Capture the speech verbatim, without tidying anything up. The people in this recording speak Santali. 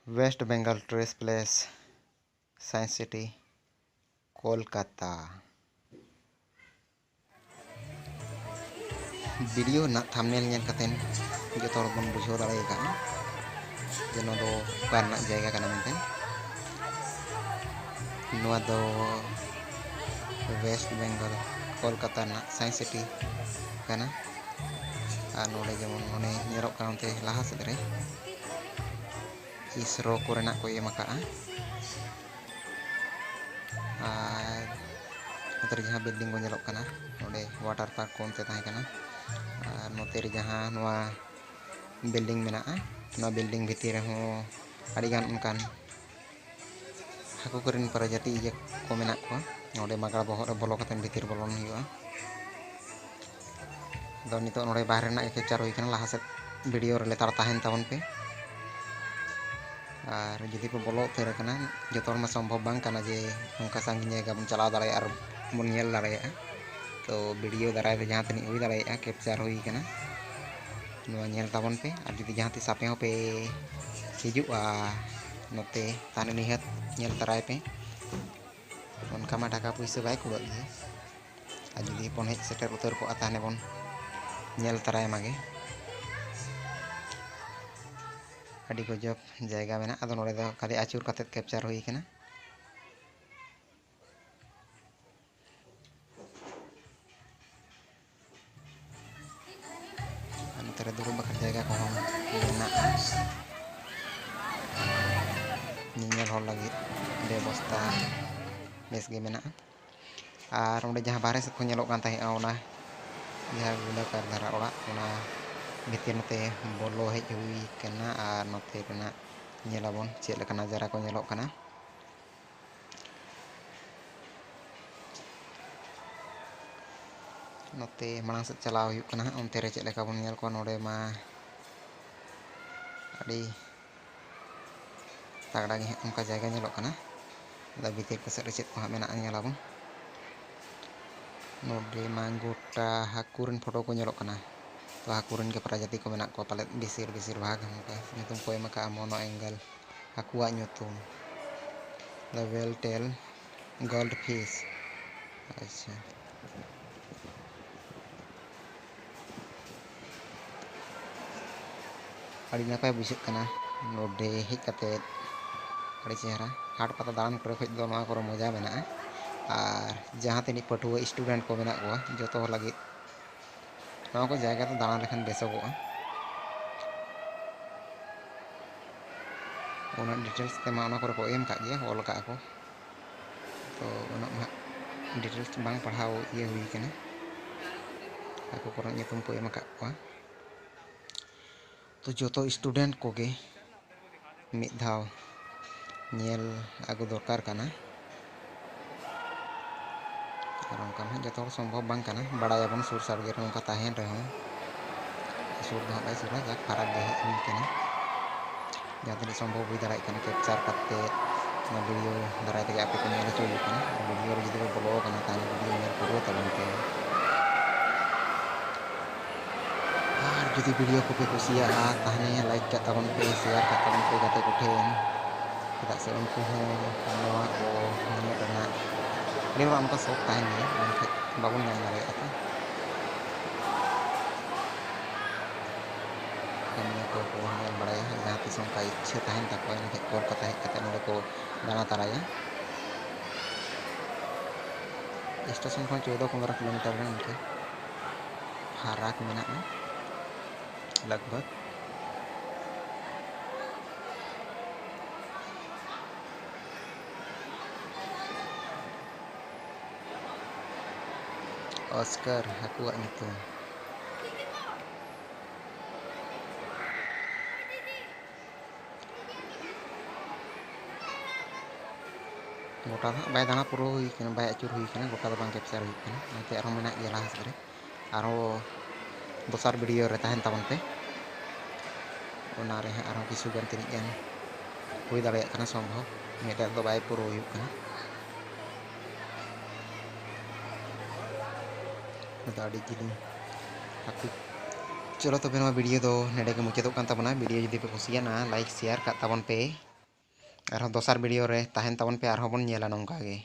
West Bengal Tourist Place, Science City, Kolkata. Video ᱨᱮᱱᱟᱜ ᱛᱷᱟᱢᱵᱽᱱᱮᱞ ᱧᱮᱞ ᱠᱟᱛᱮ ᱡᱚᱛᱚ ᱦᱚᱲ ᱵᱚᱱ ᱵᱩᱡᱷᱟᱹᱣ ᱫᱟᱲᱮ ᱟᱠᱟᱫᱼᱟ ᱡᱮ ᱱᱚᱣᱟ ᱫᱚ ᱚᱠᱟ ᱨᱮᱱᱟᱜ ᱡᱟᱭᱜᱟ ᱠᱟᱱᱟ ᱢᱮᱱᱛᱮ᱾ ᱱᱚᱣᱟ ᱫᱚ ᱳᱭᱮᱥᱴ ᱵᱮᱝᱜᱚᱞ, ᱠᱳᱞᱠᱟᱛᱟ ᱨᱮᱱᱟᱜ ᱥᱟᱭᱮᱱᱥ ᱥᱤᱴᱤ ᱠᱟᱱᱟ᱾ ᱟᱨ ᱱᱚᱰᱮ ᱡᱮᱢᱚᱱ ᱚᱱᱮ ᱧᱮᱞᱚᱜ ᱠᱟᱱᱟ ᱚᱱᱛᱮ ᱞᱟᱦᱟ ᱥᱮᱫ ᱨᱮ ᱤᱥᱨᱳ ᱠᱚᱨᱮᱱᱟᱜ ᱠᱚ ᱮᱢ ᱟᱠᱟᱫᱼᱟ᱾ ᱟᱨ ᱱᱚᱛᱮ ᱨᱮ ᱡᱟᱦᱟᱸ ᱵᱤᱞᱰᱤᱝ ᱠᱚ ᱧᱮᱞᱚᱜ ᱠᱟᱱᱟ, ᱱᱚᱰᱮ ᱣᱟᱴᱟᱨ ᱯᱟᱨᱠ ᱠᱚ ᱚᱱᱛᱮ ᱛᱟᱦᱮᱸ ᱠᱟᱱᱟ᱾ ᱟᱨ ᱱᱚᱛᱮ ᱨᱮ ᱡᱟᱦᱟᱸ ᱱᱚᱣᱟ ᱵᱤᱞᱰᱤᱝ ᱢᱮᱱᱟᱜᱼᱟ, ᱱᱚᱣᱟ ᱵᱤᱞᱰᱤᱝ ᱵᱷᱤᱛᱤᱨ ᱨᱮᱦᱚᱸ ᱟᱹᱰᱤᱜᱟᱱ ᱚᱱᱠᱟᱱ ᱦᱟᱹᱠᱩ ᱠᱚᱨᱮᱱ ᱯᱨᱚᱡᱟᱛᱤ ᱤᱭᱟᱹ ᱠᱚ ᱢᱮᱱᱟᱜ ᱠᱚᱣᱟ᱾ ᱱᱚᱰᱮ ᱢᱟᱜᱽᱲᱟ ᱵᱚᱦᱚᱜ ᱨᱮ ᱵᱚᱞᱚ ᱠᱟᱛᱮ ᱵᱷᱤᱛᱤᱨ ᱵᱚᱞᱚᱱ ᱦᱩᱭᱩᱜᱼᱟ᱾ ᱟᱫᱚ ᱱᱤᱛᱚᱜ ᱱᱚᱰᱮ ᱵᱟᱦᱨᱮ ᱨᱮᱱᱟᱜ ᱜᱮ ᱠᱮᱯᱪᱟᱨ ᱦᱩᱭ ᱠᱟᱱᱟ, ᱞᱟᱦᱟ ᱥᱮᱫ ᱵᱷᱤᱰᱤᱭᱳ ᱨᱮ ᱞᱮᱛᱟᱲ ᱛᱟᱦᱮᱱ ᱛᱟᱵᱚᱱ ᱯᱮ᱾ ᱟᱨ ᱡᱩᱫᱤ ᱯᱮ ᱵᱚᱞᱚ ᱩᱛᱟᱹᱨ ᱟᱠᱟᱱᱟ, ᱡᱚᱛᱚ ᱦᱚᱲ ᱢᱟ ᱥᱚᱢᱵᱷᱚᱵ ᱵᱟᱝ ᱠᱟᱱᱟ ᱡᱮ ᱚᱱᱠᱟ ᱥᱟᱺᱜᱤᱧ ᱡᱟᱭᱜᱟ ᱵᱚᱱ ᱪᱟᱞᱟᱣ ᱫᱟᱲᱮᱭᱟᱜᱼᱟ ᱟᱨ ᱵᱚᱱ ᱧᱮᱞ ᱫᱟᱲᱮᱭᱟᱜᱼᱟ᱾ ᱛᱚ ᱵᱷᱤᱰᱤᱭᱳ ᱫᱟᱨᱟᱭ ᱛᱮ ᱡᱟᱦᱟᱸ ᱛᱤᱱᱟᱹᱜ ᱦᱩᱭ ᱫᱟᱲᱮᱭᱟᱜᱼᱟ ᱠᱮᱯᱪᱟᱨ ᱦᱩᱭ ᱠᱟᱱᱟ, ᱱᱚᱣᱟ ᱧᱮᱞ ᱛᱟᱵᱚᱱ ᱯᱮ᱾ ᱟᱨ ᱡᱩᱫᱤ ᱡᱟᱦᱟᱸ ᱛᱤᱥ ᱟᱯᱮ ᱦᱚᱸᱯᱮ ᱦᱤᱡᱩᱜᱼᱟ ᱱᱚᱛᱮ, ᱛᱟᱦᱚᱞᱮ ᱱᱤᱦᱟᱹᱛ ᱧᱮᱞ ᱛᱟᱨᱟᱭ ᱯᱮ᱾ ᱚᱱᱠᱟ ᱢᱟ ᱴᱟᱠᱟ ᱯᱩᱭᱥᱟᱹ ᱵᱟᱭ ᱠᱩᱲᱟᱹᱜ ᱜᱮᱭᱟ᱾ ᱟᱨ ᱡᱩᱫᱤ ᱵᱚᱱ ᱦᱮᱡ ᱥᱮᱴᱮᱨ ᱩᱛᱟᱹᱨ ᱠᱚᱜᱼᱟ, ᱛᱟᱦᱚᱞᱮ ᱵᱚᱱ ᱧᱮᱞ ᱛᱟᱨᱟᱭ ᱢᱟᱜᱮ᱾ ᱟᱹᱰᱤ ᱜᱚᱡᱚᱵ ᱡᱟᱭᱜᱟ ᱢᱮᱱᱟᱜᱼᱟ᱾ ᱟᱫᱚ ᱱᱚᱰᱮ ᱫᱚ ᱠᱷᱟᱹᱞᱤ ᱟᱹᱪᱩᱨ ᱠᱟᱛᱮᱫ ᱠᱮᱯᱪᱟᱨ ᱦᱩᱭ ᱠᱟᱱᱟ᱾ ᱟᱨ ᱱᱚᱛᱮ ᱨᱮ ᱫᱩᱲᱩᱵ ᱵᱟᱠᱷᱨᱟ ᱡᱟᱭᱜᱟ ᱠᱚᱦᱚᱸ ᱢᱮᱱᱟᱜᱼᱟ᱾ ᱧᱮᱧᱮᱞ ᱦᱚᱲ ᱞᱟᱹᱜᱤᱫ ᱵᱮᱵᱚᱥᱛᱷᱟ ᱵᱮᱥ ᱜᱮ ᱢᱮᱱᱟᱜᱼᱟ᱾ ᱟᱨ ᱚᱸᱰᱮ ᱡᱟᱦᱟᱸ ᱵᱟᱦᱨᱮ ᱥᱮᱫ ᱠᱷᱚᱱ ᱧᱮᱞᱚᱜ ᱠᱟᱱ ᱛᱟᱦᱮᱸᱜᱼᱟ, ᱚᱱᱟ ᱡᱟᱦᱟᱸ ᱜᱩᱞᱟᱹᱠᱟᱨ ᱫᱷᱟᱨᱟ ᱚᱲᱟᱜ, ᱚᱱᱟ ᱵᱷᱤᱛᱤᱨ ᱱᱚᱛᱮ ᱵᱚᱞᱚ ᱦᱮᱡ ᱦᱩᱭ ᱠᱟᱱᱟ᱾ ᱟᱨ ᱱᱚᱛᱮ ᱨᱮᱱᱟᱜ ᱧᱮᱞᱟᱵᱚᱱ ᱪᱮᱫ ᱞᱮᱠᱟ ᱱᱟᱡᱟᱨᱟ ᱠᱚ ᱧᱮᱞᱚᱜ ᱠᱟᱱᱟ᱾ ᱱᱚᱛᱮ ᱢᱟᱲᱟᱝ ᱥᱮᱫ ᱪᱟᱞᱟᱣ ᱦᱩᱭᱩᱜ ᱠᱟᱱᱟ ᱦᱟᱸᱜ, ᱚᱱᱛᱮ ᱨᱮ ᱪᱮᱫ ᱞᱮᱠᱟ ᱵᱚᱱ ᱧᱮᱞ ᱠᱚᱣᱟ᱾ ᱱᱚᱰᱮ ᱢᱟ ᱟᱹᱰᱤ ᱛᱟᱜᱽᱲᱟ ᱜᱮ ᱦᱟᱸᱜ ᱚᱱᱠᱟ ᱡᱟᱭᱜᱟ ᱧᱮᱞᱚᱜ ᱠᱟᱱᱟ᱾ ᱟᱫᱚ ᱵᱷᱤᱛᱤᱨ ᱠᱚ ᱥᱮᱫ ᱨᱮ ᱪᱮᱫ ᱠᱚ ᱦᱟᱸᱜ ᱢᱮᱱᱟᱜᱼᱟ, ᱧᱮᱞᱟᱵᱚᱱ᱾ ᱱᱚᱰᱮ ᱢᱟ ᱜᱚᱴᱟ ᱦᱟᱹᱠᱩ ᱨᱮᱱ ᱯᱷᱳᱴᱳ ᱠᱚ ᱧᱮᱞᱚᱜ ᱠᱟᱱᱟ᱾ ᱛᱚ ᱦᱟᱹᱠᱩ ᱨᱮᱱ ᱜᱮ ᱯᱨᱚᱡᱟᱛᱤ ᱠᱚ ᱢᱮᱱᱟᱜ ᱠᱚᱣᱟ ᱯᱟᱞᱮᱫ ᱵᱮᱥᱤᱨ, ᱵᱮᱥᱤᱨ ᱵᱷᱟᱜᱽ᱾ ᱚᱱᱠᱟ ᱧᱩᱛᱩᱢ ᱠᱚ ᱮᱢ ᱟᱠᱟᱫᱼᱟ ᱢᱳᱱᱳ ᱮᱝᱜᱮᱞ᱾ ᱦᱟᱹᱠᱩᱣᱟᱜ ᱧᱩᱛᱩᱢ, the whale tail goldfish᱾ ᱟᱪᱪᱷᱟ, ᱟᱹᱰᱤ ᱱᱟᱯᱟᱭ ᱵᱩᱡᱷᱟᱹᱜ ᱠᱟᱱᱟ ᱱᱚᱰᱮ ᱦᱮᱡ ᱠᱟᱛᱮ, ᱟᱹᱰᱤ ᱪᱮᱦᱨᱟ᱾ ᱦᱟᱴ ᱯᱟᱛᱟ ᱫᱟᱬᱟᱱ ᱠᱚᱨᱮ ᱠᱷᱚᱡ ᱫᱚ ᱱᱚᱣᱟ ᱠᱚᱨᱮ ᱢᱚᱡᱟ ᱢᱮᱱᱟᱜᱼᱟ᱾ ᱟᱨ ᱡᱟᱦᱟᱸ ᱛᱤᱱᱟᱹᱜ ᱯᱟᱹᱴᱷᱩᱣᱟᱹ student ᱠᱚ ᱢᱮᱱᱟᱜ ᱠᱚᱣᱟ, ᱡᱚᱛᱚ ᱦᱚᱲ ᱞᱟᱹᱜᱤᱫ ᱱᱚᱣᱟ ᱠᱚ ᱡᱟᱭᱜᱟ ᱫᱚ ᱫᱟᱬᱟ ᱞᱮᱠᱷᱟᱱ ᱵᱮᱥᱚᱜᱚᱜᱼᱟ᱾ ᱩᱱᱟᱹᱜ details ᱛᱮᱢᱟ ᱚᱱᱟ ᱠᱚᱨᱮ ᱠᱚ ᱮᱢ ᱠᱟᱜ ᱜᱮᱭᱟ, ᱚᱞ ᱠᱟᱜᱼᱟ ᱠᱚ, ᱛᱚ ᱩᱱᱟᱹᱜ ᱢᱟ details ᱵᱟᱝ ᱯᱟᱲᱦᱟᱣ ᱤᱭᱟᱹ ᱦᱩᱭ ᱠᱟᱱᱟ᱾ ᱟᱠᱚ ᱠᱚᱨᱮᱱᱟᱜ ᱧᱩᱛᱩᱢ ᱠᱚ ᱮᱢ ᱟᱠᱟᱫ ᱠᱚᱣᱟ᱾ ᱛᱚ ᱡᱚᱛᱚ student ᱠᱚᱜᱮ ᱢᱤᱫ ᱫᱷᱟᱣ ᱧᱮᱞ ᱟᱹᱜᱩ ᱫᱚᱨᱠᱟᱨ ᱠᱟᱱᱟ᱾ ᱟᱨ ᱚᱱᱠᱟ ᱢᱟ ᱡᱚᱛᱚ ᱦᱚᱲ ᱥᱚᱢᱵᱷᱚᱵ ᱵᱟᱝ ᱠᱟᱱᱟ, ᱵᱟᱲᱟᱭᱟᱵᱚᱱ ᱥᱩᱨ ᱥᱟᱰᱜᱮ ᱨᱮ ᱱᱚᱝᱠᱟ ᱛᱟᱦᱮᱱ ᱨᱮᱦᱚᱸ, ᱥᱩᱨ ᱫᱚ ᱦᱟᱸᱜ ᱵᱟᱭ ᱥᱩᱨᱟ, ᱡᱟᱠ ᱯᱷᱟᱨᱟᱠ ᱜᱮ ᱦᱮᱡ ᱦᱩᱭ ᱠᱟᱱᱟ᱾ ᱡᱟᱦᱟᱸ ᱛᱤᱱᱟᱹᱜ ᱥᱚᱢᱵᱷᱚᱵ ᱦᱩᱭ ᱫᱟᱲᱮᱭᱟᱜ ᱠᱟᱱᱟ, capture ᱠᱟᱛᱮ ᱚᱱᱟ video ᱫᱟᱨᱟᱭ ᱛᱮᱜᱮ ᱟᱯᱮ ᱠᱚ ᱧᱮᱞ ᱦᱚᱪᱚ ᱦᱩᱭᱩᱜ ᱠᱟᱱᱟ᱾ ᱟᱨ video ᱨᱮ ᱡᱩᱫᱤ ᱯᱮ ᱵᱚᱞᱚ ᱟᱠᱟᱱᱟ, ᱛᱟᱦᱚᱞᱮ video ᱧᱮᱞ ᱯᱩᱨᱟᱹᱣ ᱛᱟᱵᱚᱱ ᱯᱮ᱾ ᱟᱨ ᱡᱩᱫᱤ video ᱠᱚᱯᱮ ᱠᱩᱥᱤᱭᱟᱜᱼᱟ, ᱛᱟᱦᱚᱞᱮ like ᱠᱟᱜ ᱛᱟᱵᱚᱱ ᱯᱮ, share ᱠᱟᱜ ᱛᱟᱵᱚᱱ ᱯᱮ ᱜᱟᱛᱮ ᱠᱚᱴᱷᱮᱱ, ᱪᱮᱫᱟᱜ ᱥᱮ ᱩᱱᱠᱩ ᱦᱚᱸ ᱱᱚᱣᱟ ᱠᱚ ᱧᱮᱞ ᱨᱮᱱᱟᱜ ᱟᱹᱰᱤ ᱦᱚᱲᱟᱜ ᱚᱱᱠᱟ ᱥᱚᱠ ᱛᱟᱦᱮᱱ ᱜᱮᱭᱟ, ᱢᱮᱱᱠᱷᱟᱱ ᱵᱟᱵᱚᱱ ᱧᱟᱢ ᱫᱟᱲᱮᱭᱟᱜᱼᱟ ᱛᱚ᱾ ᱠᱟᱹᱢᱤᱭᱟᱹ ᱠᱚ ᱠᱚ ᱧᱮᱞ ᱵᱟᱲᱟᱭᱟ, ᱡᱟᱦᱟᱸ ᱛᱤᱥ ᱚᱱᱠᱟ ᱤᱪᱪᱷᱟᱹ ᱛᱟᱦᱮᱱ ᱛᱟᱠᱚᱣᱟ, ᱮᱱᱠᱷᱟᱱ ᱠᱳᱞᱠᱟᱛᱟ ᱦᱮᱡ ᱠᱟᱛᱮ ᱱᱚᱰᱮ ᱠᱚ ᱫᱟᱬᱟ ᱛᱟᱨᱟᱭᱟ᱾ Station ᱠᱷᱚᱱ ᱪᱳᱫᱽᱫᱳ ᱯᱚᱱᱫᱽᱨᱚ kilometer ᱜᱟᱱ ᱤᱱᱠᱟᱹ ᱯᱷᱟᱨᱟᱠ ᱢᱮᱱᱟᱜᱼᱟ, ᱞᱟᱜᱽ ᱵᱷᱟᱜᱽ᱾ ᱚᱥᱠᱟᱨ ᱦᱟᱹᱠᱩᱣᱟᱜ ᱧᱩᱛᱩᱢ᱾ ᱜᱚᱴᱟ ᱫᱚ ᱦᱟᱸᱜ ᱵᱟᱭ ᱫᱟᱬᱟ ᱯᱩᱨᱟᱹᱣ ᱦᱩᱭ ᱠᱟᱱᱟ, ᱵᱟᱭ ᱟᱹᱪᱩᱨ ᱦᱩᱭ ᱠᱟᱱᱟ, ᱜᱚᱴᱟ ᱫᱚ ᱵᱟᱝ capture ᱦᱩᱭ ᱠᱟᱱᱟ᱾ ᱚᱱᱟᱛᱮ ᱟᱨᱦᱚᱸ ᱢᱮᱱᱟᱜ ᱜᱮᱭᱟ ᱞᱟᱦᱟ ᱥᱮᱫ ᱨᱮ, ᱟᱨᱦᱚᱸ ᱫᱚᱥᱟᱨ video ᱨᱮ ᱛᱟᱦᱮᱱ ᱛᱟᱵᱚᱱ ᱯᱮ᱾ ᱚᱱᱟ ᱨᱮ ᱦᱟᱸᱜ ᱟᱨᱦᱚᱸ ᱠᱤᱪᱷᱩ ᱜᱟᱱ ᱛᱤᱱᱟᱹᱜ ᱜᱟᱱ ᱦᱩᱭ ᱫᱟᱲᱮᱭᱟᱜ ᱠᱟᱱᱟ ᱥᱚᱢᱵᱷᱚᱵ, ᱢᱤᱫᱴᱮᱱ ᱫᱚ ᱵᱟᱭ ᱯᱩᱨᱟᱹᱣ ᱦᱩᱭᱩᱜ ᱠᱟᱱᱟ᱾ ᱱᱤᱛᱚᱜ ᱟᱹᱰᱤ ᱡᱤᱞᱤᱧ ᱦᱟᱹᱠᱩ᱾ ᱪᱚᱞᱚ ᱛᱚᱵᱮ, ᱱᱚᱣᱟ video ᱫᱚ ᱱᱚᱰᱮ ᱜᱮ ᱢᱩᱪᱟᱹᱫᱚᱜ ᱠᱟᱱ ᱛᱟᱵᱚᱱᱟ᱾ Video ᱡᱩᱫᱤ ᱯᱮ ᱠᱩᱥᱤᱭᱟᱜᱼᱟ, like share ᱠᱟᱜ ᱛᱟᱵᱚᱱ ᱯᱮ᱾ ᱟᱨᱦᱚᱸ ᱫᱚᱥᱟᱨ ᱵᱷᱤᱰᱤᱭᱳ ᱨᱮ ᱛᱟᱦᱮᱱ ᱛᱟᱵᱚᱱ ᱯᱮ, ᱟᱨᱦᱚᱸ ᱵᱚᱱ ᱧᱮᱞᱟ ᱱᱚᱝᱠᱟ ᱜᱮ᱾